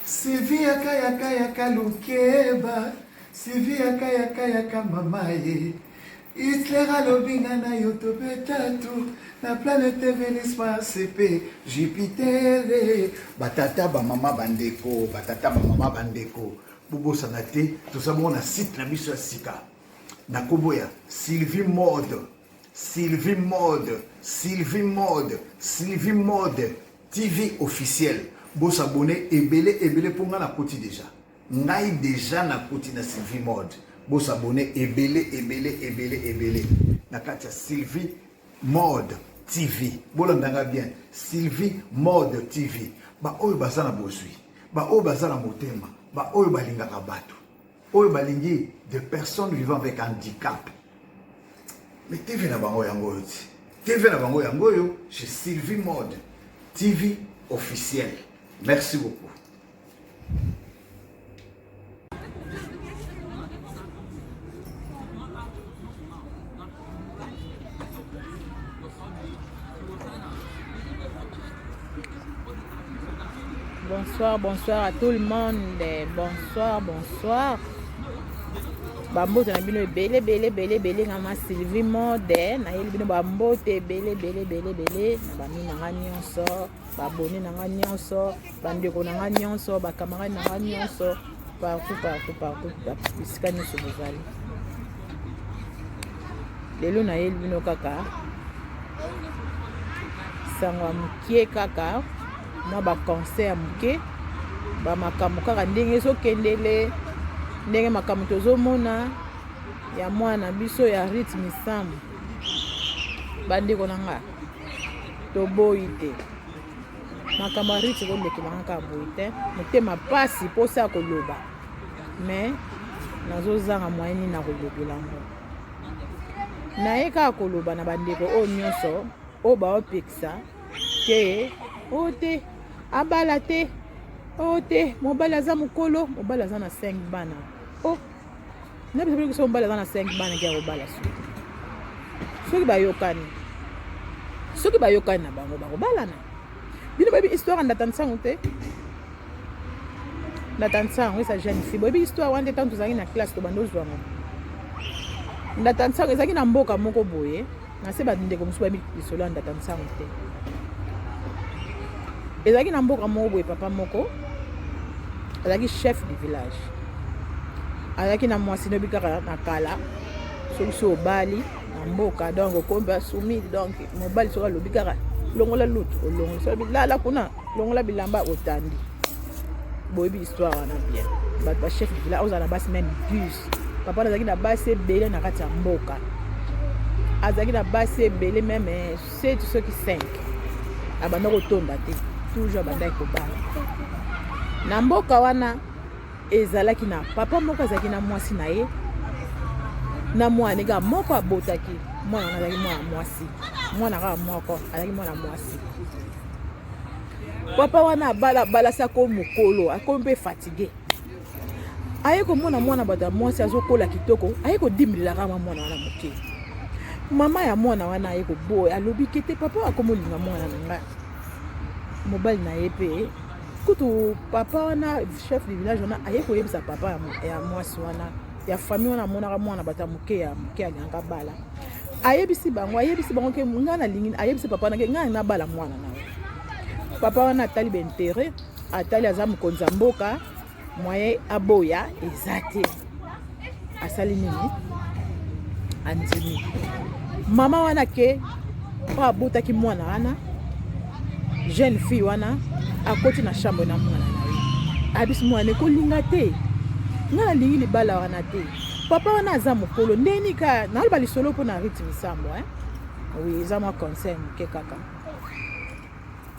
Sylvie yaka yaka yaka lukeba Sylvie yaka yaka yaka mama ye Hitler alobi nga na yo tobeta tu na planète Venus Mars pe Jupiter batata bamama bandeko batata bamama bandeko bobosana te toza bongo na site na biso ya sika na nkombo ya Sylvie Mode Sylvie Mode Sylvie Mode Sylvie Mode TV officiel bo s'abonner ebele ebele mpo ngai nakoti deja ngai deja nakoti na Sylvie Mode bo s'abonner ebele ebele ebele ebele na kati ya Sylvie Mode TV bolanda nga bien Sylvie Mode TV baoyo baza na bozwi baoyo baza na motema baoyo balingaka bato oyo balingi des personnes vivant avec handicap mais tv na bango yango oyo ti tv na bango yango oyo chez sylvie mode tv officiel merci beaucoup. Bonsoir, bonsoir à tout le monde. Bonsoir, bonsoir. Bambote na bino ebele ebele ebele ebele nga ma Sylvie Mode nayeli bino bambote ebele ebele ebele ebele na bami na nga nyonso baabone na nga nyonso bandeko na nga nyonso bakamarade na nga nyonso partout partout partout bisika nyonso bozali lelo nayeli bino kaka sango ya mokie kaka mwa baconseil ya moke bamakambo kaka ndenge ezokendele ndenge makambo tozomona ya mwana biso ya Ruth Misamu bandeko na nga toboyi te makambo ya Ruth ekolekela nga kaka boye te motema mpasi mposa ya koloba mais nazozanga moyen nini na kolobela yango naye kaka koloba na bandeko oyo nyonso oyo baopekisa te oyo te abala te oyo te mobali aza mokolo mobali aza na 5 bana o oh. na biso biso mobali aza na 5 bana ke akobala soki soki bayokani soki bayokani na bango bakobalana bino boyebi histoire ya ndata nsango te ndata nsango eza jeune fille boyebi histoire wana te ntango tozalaki na classe tobanda ozwa yango ndata nsango ezalaki na mboka moko boye na se bandeko mosusu bayebi lisolo ya ndata nsango te ezalaki na mboka moko boye papa moko azalaki chef du village azalaki na mwasi nobi kaka na kala soki so obali na mboka donc okomi asumi donc mobali soki alobi kaka longola lutu olongola soki alobi lala kuna longola bilamba otandi boyebi histoire wana bien bato ba chef du village ozala na basi meme 10 papa azalaki na basi ebele na kati ya mboka azalaki na basi ebele meme 7 soki 5 abanda kotonda te toujours abandaki kobala na mboka wana ezalaki na papa moko azalaki na mwasi na ye na mwana kaka moko abotaki mwana wana azalaki mwana mwasi mwana kaka moko azalaki mwana mwasi papa wana abala abalasi akomi mokolo akomi mpe fatigue aye komona mwana bato ya mwasi azokola kitoko aye kodimbilelaka mwa mwana wana moke mama ya mwana wana aye koboya alobi kete papa akomolinga mwana na ngai mobali na ye mpe kutu papa wana chef du village wana aye koyebisa papa ya mwasi wana ya famille wana amonaka mwana bato ya moke ya moke alingaka bala ayebisi bango ayebisi bango ke ngai nalingi ayebisi papa wana ke ngai nabala mwana na yo papa wana atali baintere atali aza mokonzi ya mboka moyen aboya eza te asali nini andimi mama wana ke oyo abotaki mwana wana jeune fille wana akoti na chambre na mwana na ye abisi mwana ekolinga te ngai nalingi libala wana te papa wana aza mokolo ndeni ka naloba lisolo mpo na Ruth Misambo eh? oui eza mwa conseil moke kaka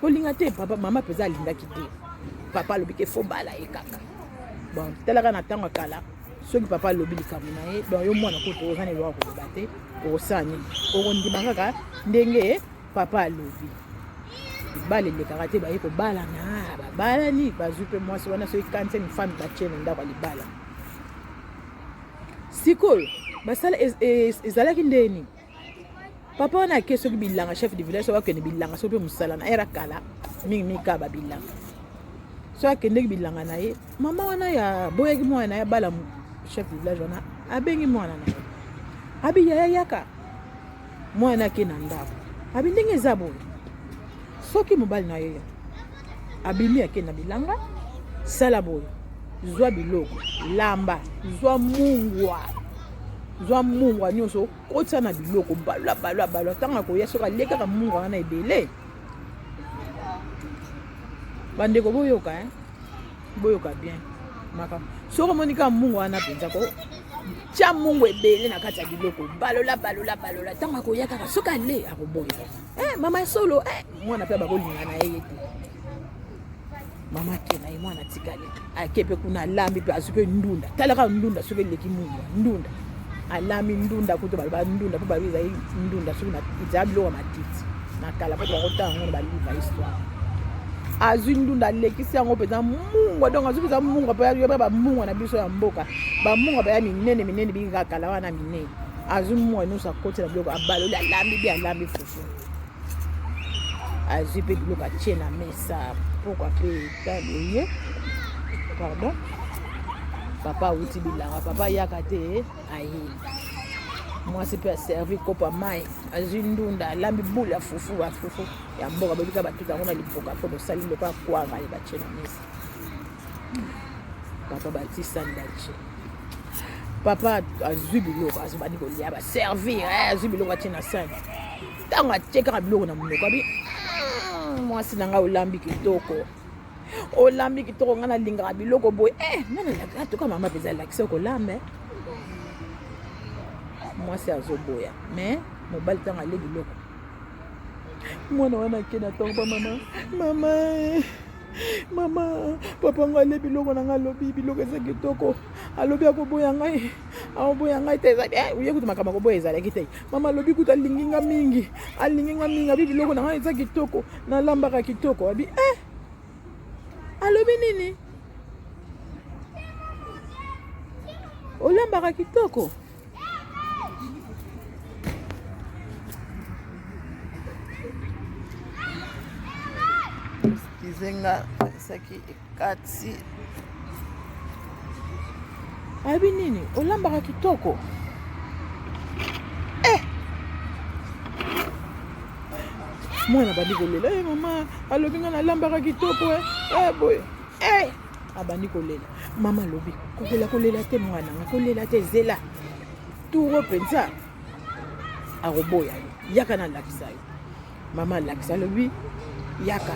kolinga te papa mama mpenza alingaki te papa alobi ke fo bala ye kaka bon talaka na ntango ya kala soki papa alobi likambo na ye donc yo mwana kutu oza na eloko ya koloba te okosala nini okondima kaka ndenge papa alobi libala elekaka te baye kobalana babalani bazwi mpe mwasi wana soki quantième femme batie na ndako ya libala sikoyo basala ezalaki ndeni papa wana ake soki bilanga chef du village soki akende bilanga soki mpe mosala na era kala mingimingi kaka babilanga. Soki akendeki bilanga na ye, mama wana ya boyaki mwana na ye abala chef du village wana, abengi mwana na ye, abi yaya yaka. Mwana ake na ndako, abi ndenge eza boye, soki mobali na ye abimi ake na bilanga, sala boye, zwa biloko, lamba, zwa mungwa, zwa mungwa nyonso kotisa na biloko, balwa balwa balwa. Ntango akoya, soki alie kaka mungwa wana ebele. Bandeko boyoka, eh? Boyoka bien makambo. Soki omoni kaka mungwa wana mpenza, ko tia mungwa ebele na kati ya biloko, balola balola balola. Ntango akoya kaka, soki ale, akoboya. Eh, mama ya solo, eh, mwana mpe bakolinga na ye ye te. Mama ake na ye, mwana atikali, ake mpe kuna, alambi mpe, azwi mpe ndunda. Talaka ndunda, soki eleki mungwa, ndunda alambi ndunda kutu baloba ndunda mpo balobi ezali ndunda, soki ezala biloko ya matiti na kala, mpo bakotanga yango na balivre ya histoire. Azwi ndunda, alekisi yango mpenza mungwa. Donc azwi mpenza mungwa mpo yoba bamungwa na biso ya mboka, bamungwa baya minene minene, bikaka kala wana minene. Azwi mungwa nyonso, akotela biloko, abaloli, alambi bi, alambi fufu, azwi mpe biloko, atie na mesa. Pokwa mpe talo ye, pardon, papa awuti bilanga, papa ayaka te, aye. Mwasi mpe aservi kopo ya mai, azwi ndunda, alambi bule ya fufu, bafufu ya mboka bobika batuta yango na lipoka mpo bosali lokola kwanga ye, batie na mesa. Papa batisani, batie. Papa azwi biloko, azobandi kolia, baservir, azwi biloko, atie na sani. Ntango atie kaka biloko na monoko, abi: "Mwasi na ngai, olambi kitoko, olambi kitoko. Ngai nalingaka biloko boye." Eh, ngai natoka mama mpenza alakisa kolamba. Mwasi azoboya, mais mobali ntango ale biloko, mwana wana ake na ntongo ba: "Mama, mama, mama, papa ngo ale biloko na ngai, alobi biloko eza kitoko, alobi akoboya ngai, akoboya ngai te." Ezali oye kutu makambo akoboya ezalaki te. "Mama alobi kutu alingi nga mingi, alingi nga mingi, abi biloko na ngai eza kitoko, nalambaka kitoko." Abi: "Eh, alobi nini? Olambaka kitoko?" Excuse nga, esaki ekati. Ayebi nini? "Olambaka kitoko." Eh, mwana bandi kolela: "E mama, alobi nga nalambaka kitoko." E eh, boye, eh, abandi kolela. Mama alobi: "Kolela, kolela te, mwana nga, kolela te, zela turo mpenza akoboya yo. Yaka nalakisa yo." Mama alakisa, alobi: "Yaka."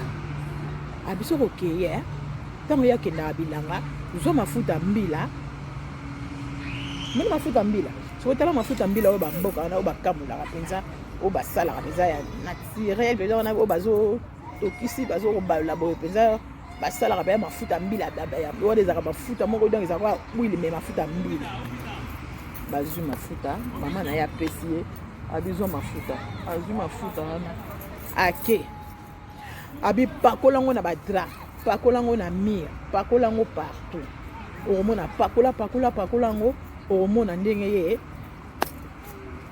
Abi soki okeye, ntango ye akendaka bilanga, zwa mafuta mbila. Moni mafuta mbila, soki otala mafuta mbila oyo bamboka wana, oyo bakamolaka mpenza, oyo basalaka mpenza ya naturel mpenza wana, oyo bazotokisi, bazokobalola boye mpenza, basalaka mpenza mafuta mbila wana, ezalaka mafuta moko, donc ezalaka huile, mais mafuta mbila. Bazwi mafuta, mama na ye apesi ye, abizwa mafuta. Azwi mafuta wana, ake, abi: "Pakola yango na badraps, pakola yango na mur, pakola yango partout, okomona. Pakola, pakola, pakola yango, okomona ndenge ye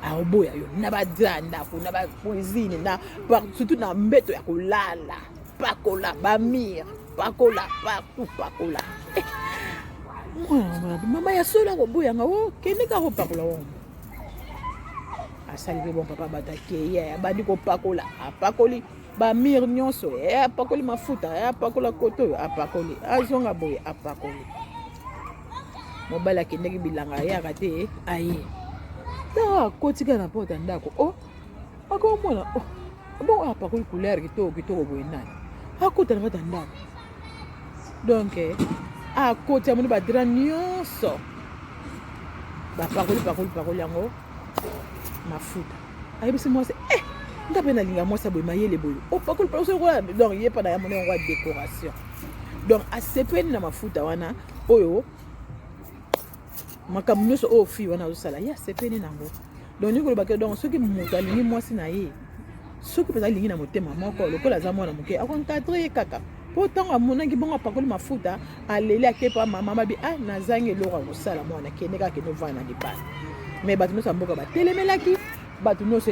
aoboya yo na badraps, ndako, na bacuisine, na surtout na mbeto ya kolala. Pakola bamurs, pakola partout, pakola." Eh, mwana, mama ya solo akoboyanga o, kende kaka kopakola wango. Asali mpe bon. Papa bato akei, abandi kopakola, apakoli bamurs nyonso, apakoli mafuta, apakola koto oyo, apakoli, azonga boye, apakoli. Mobali akendeki bilanga, ayaka te, aye. Ntango akotika na porte ya ndako, o akomona o bon, apakoli couleur kitoko kitoko boye, nani akota na kati ya ndako? Donc akoti, amoni badraps nyonso bapakoli, pakoli, pakoli yango mafuta. Ayebisi mwasi: "Eh, nga mpe nalinga mwasi ya boye, mayele boye, opakoli pakoli." Donc ye mpa na ya moni yango ya décoration. Donc asepeli na mafuta wana oyo, makambo nyonso oyo fille wana azosala, ye asepeli nango. Donc ndenge kolobaki, donc soki moto alingi mwasi na ye, soki mpenza alingi na motema moko, lokola aza mwana moke, akoencadrer ye kaka. Mpo ntango amonaki bongo, apakoli mafuta, aleli, akepa mama babi: "Ah, nazangi eloko ya kosala. Mwana, kende kaka, kende ovanda na libala." Mais bato nyonso ya mboka batelemelaki, bato nyonso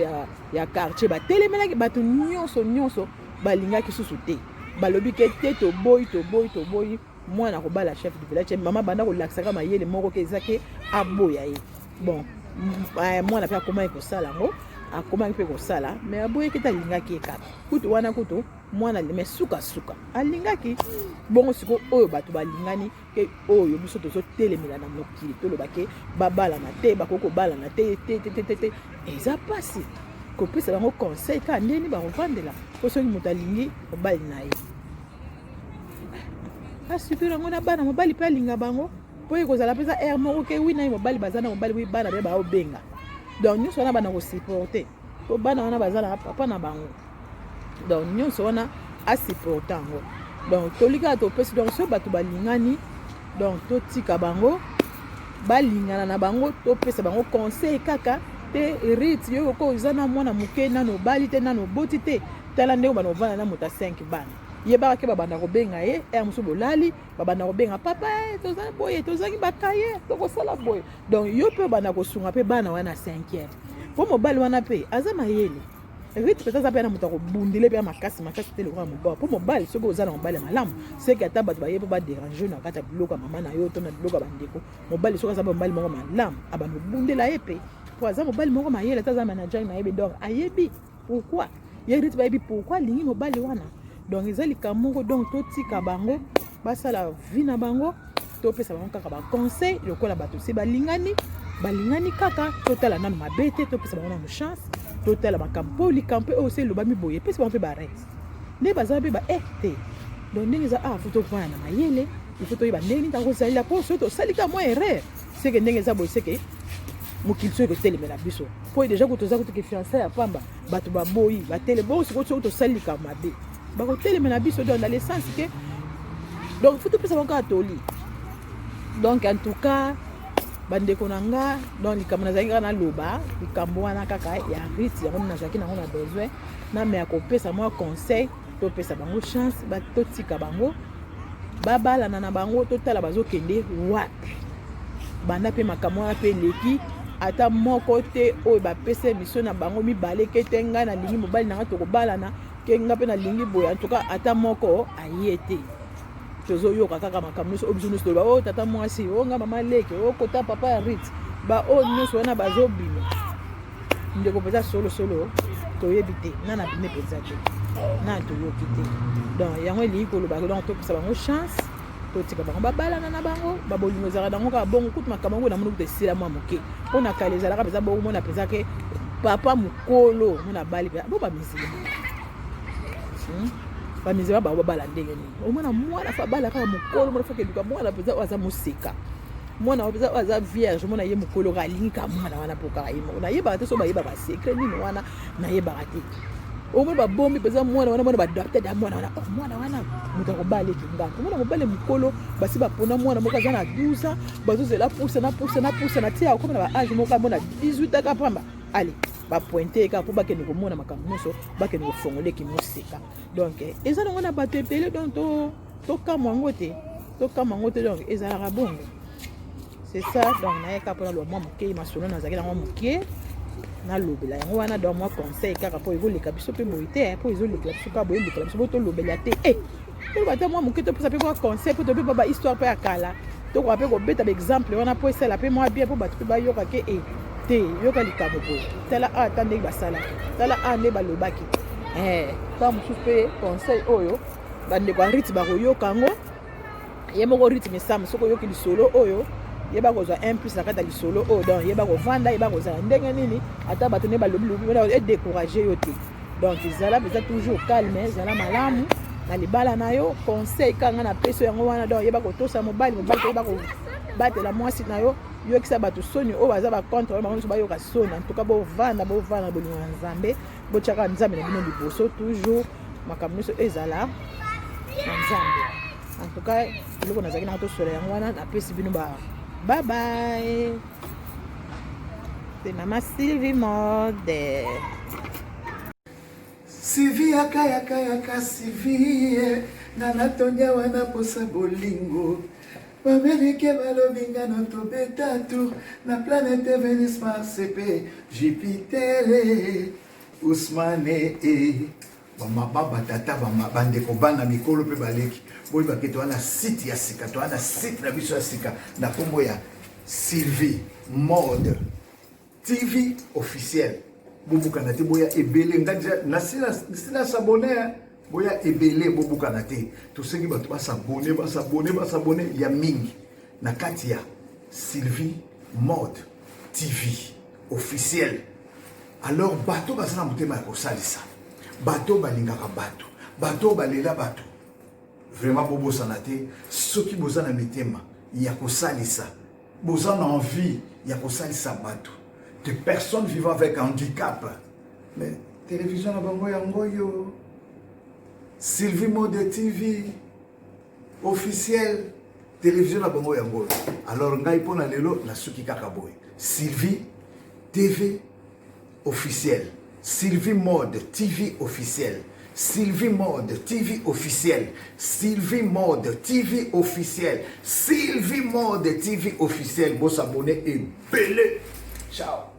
ya quartier batelemelaki, bato nyonso nyonso balingaki susu te. Balobi ke te, toboyi, toboyi, toboyi mwana kobala chef du village. Mama banda kolakisaka mayele moko ke eza ke aboya ye. Bon, mwana mpe akomaki kosala yango, akomaki mpe kosala, mais aboyaki te, alingaki ye kaka. Kutu wana kutu mwana, mais sukasuka alingaki bongo. Sikoyo oyo bato balingani ke oyo biso tozotelemela na mokili, toloba ke babalana te, bakoki kobalana te, te, te, te, te, te. Eza mpasi kopesa bango conseil kaka ndeni bakovandela, mpo soki moto alingi mobali na ye, asupir yango na bana, mobali mpe alinga bango, mpo ekozala mpenza aire moko ke wi na ye mobali baza na mobali, wi bana mpe baobenga. Donc nyonso wana bana kosupporte, mpo bana wana baza na papa na bango. Donc nyonso wana asupporte yango. Donc toli kaka topesi. Donc soki bato balingani, donc totika bango balingana na bango, topesa bango conseil kaka te. Rite yo oko oza na mwana moke, nano obali te, nano oboti te, tala ndenge bana ovanda na moto ya 5 bana. Yebaka ke babanda kobenga ye ere mosusu bolali, babanda kobenga papa, toza boye, tozangi bakaye, tokosala boye. Donc yo mpe obanda kosunga mpe bana wana 5e, mpo mobali wana mpe aza mayele. Rite mpenza aza mpe na moto akobundele mpe ya makasi makasi te lokola mobali, mpo mobali, soki oza na mobali ya malamu, seke ata bato baye mpo baderange na kati ya biloko ya mama na yo to na biloko ya bandeko, mobali soki aza mobali moko malamu, abanda obundela ye mpe, mpo aza mobali moko mayele, ata aza manager na ye. Donc ayebi pourquoi ye Rite, bayebi pourquoi alingi mobali wana. Donc eza likambo moko. Donc totika bango basala vie na bango, topesa bango kaka baconseil lokola bato se balingani, balingani kaka. Totala nano mabe te, topesa bango nano chance, totala makambo, mpo likambo mpe oyo se elobami boye, epesi bango mpe barete nde baza mpe ba e te. Donc ndenge eza, ah, faut tovanda na mayele, il faut toyeba ndenge nini takozalela, mpo soki tosali ka mwa erreur, seke ndenge eza boye, seke mokili soki kotelemela biso, mpo déjà kutu toza kutuki fiançailles ya pamba, bato baboyi batele bongo. Sikoyo soki tosali likambo mabe, bakotelemela biso. Donc dans le sens ke, donc faut topesa bango kaka toli. Donc en tout cas, bandeko na nga, donc likambo nazalaki kaka naloba, likambo wana kaka ya Rite, yango nazalaki nango na besoin nameya kopesa mwa conseil. Topesa bango chance, totika bango babalana na bango, totala bazokende wapi. Banda mpe makambo wana mpe eleki, ata moko te oyo bapesa mission na bango mibale ke te, ngai nalingi mobali na ngai, tokobalana, ke ngai mpe nalingi boye. En tout cas, ata moko aye te. Tozoyoka kaka makambo nyonso oyo biso nyonso toloba: oyo tata mwasi, oyo ngai mama leke, oyo kota papa ya Rite, baoyo nyonso wana bazobima. Ndeko mpenza solosolo toyebi te nana abimi mpenza te, na toyoki te. Donc yango elingi koloba, donc topesa bango chance, totika bango babalana na bango. Babolingo ezalaka nango kaka bongo. Kutu makambo yango namoni kutu esila mwa moke, mpo na kala ezalaka mpenza bongo. Mona mpenza ke papa mokolo mona bali mpenza bo bamizilima, Bamizilima bango babala ndenge nini? Omona mwana fa abala kaka mokolo, mona foke eluka mwana mpenza oyo aza moseka, mwana oyo mpenza oyo aza vierge. Omona ye mokolo kaka alingi kaka mwana wana, mpo kaka ye moko. Nayebaka te so bayebaka secret nini wana, nayebaka te. Omoni babombi mpenza mwana wana, mwana baadopte da mwana wana. Oh, mwana wana moto akobala eke ngana. Omona mobali mokolo, basi bapona mwana moko aza na 12 ans, bazozela pusa na pusa na pusa na tia akoma na baage moko, amona 18 aka pamba, ale bapointe kaka mpo bakende komona makambo nyonso, bakende kofongola eki moseka. Donc eza nango na bato ebele. Donc tokamwa yango te, tokamwa yango te. Donc ezalaka bongo, c'est ça. Donc nayeka mpona loba mwa moke masolo nazalaki nango moke, nalobela yango wana. Donc mwa conseil kaka, mpo ekoleka biso mpe boye te, mpo ezolekela biso kaka boye, elekela biso po tolobela te. E toloba ata mwa moke, topesa mpe mwa conseil, mpo tope mpa bahistoire mpe ya kala, tokoka mpe kobeta baexemple wana, mpo esala mpe mwa bien, mpo bato mpe bayoka ke e te, yoka likambo boye, tala a ata ndenge basalaki, tala a nde balobaki. Ta mosusu mpe conseil oyo bandeko ya Rite bakoyoka yango. Ye moko Rite Misamu, soki oyoki lisolo oyo, yeba kozwa un plus na kati ya lisolo oyo. Donc yeba kovanda, yeba kozala ndenge nini, ata bato nde balobi lobi, edécourage yo te. Donc ezala mpenza toujours calme, ezala malamu na libala na yo. Conseil kanga na peso yango wana. Donc yeba kotosa mobali, mobali toyeba kobatela mwasi na yo. Yokisa bato soni oyo baza bacontre bango nyonso, bayoka soni. En tout cas, bovanda, bovanda bolingo ya Nzambe, botiaka Nzambe na bino liboso toujours, makambo nyonso ezala na Nzambe. En tout cas, eloko nazalaki nango tosola yango wana. Napesi bino ba bye bye. C'est Mama Sylvie Mode. Sivi yaka yaka yaka Sivi, nga natonya wana posa bolingo. Bamerike balobi nga no tobeta tour na planète Venus, Mars mpe Jupiter. Ousmane e. Bamama, batata, bandeko, bana, mikolo mpe baleki, boyeba ke toza na site ya sika, toza na site na biso ya sika na nkombo ya Sylvie Mode TV officiel. Bobukana te, boya ebele. Nga deja nasi na s'abonner, boya ebele, bobukana te. Tosengi bato basabone, basabone, basabone ya mingi na kati ya Sylvie Mode TV officiel. Alors bato baza na motema ya kosalisa bato, balingaka bato, bato balela bato, vraiment bobosana te. Soki boza na mitema ya kosalisa, boza na envie ya kosalisa bato, de personnes vivant avec handicap, mais télévision na bango yango oyo, Sylvie Mode TV officiel, télévision na bango yango oyo. Alors ngai mpo na lelo nasuki kaka boye. Sylvie TV officiel, Sylvie Mode TV officiel, Sylvie Mode TV officiel, Sylvie Mode TV officiel, Sylvie Mode TV officiel. Bosabonner ebele. Ciao.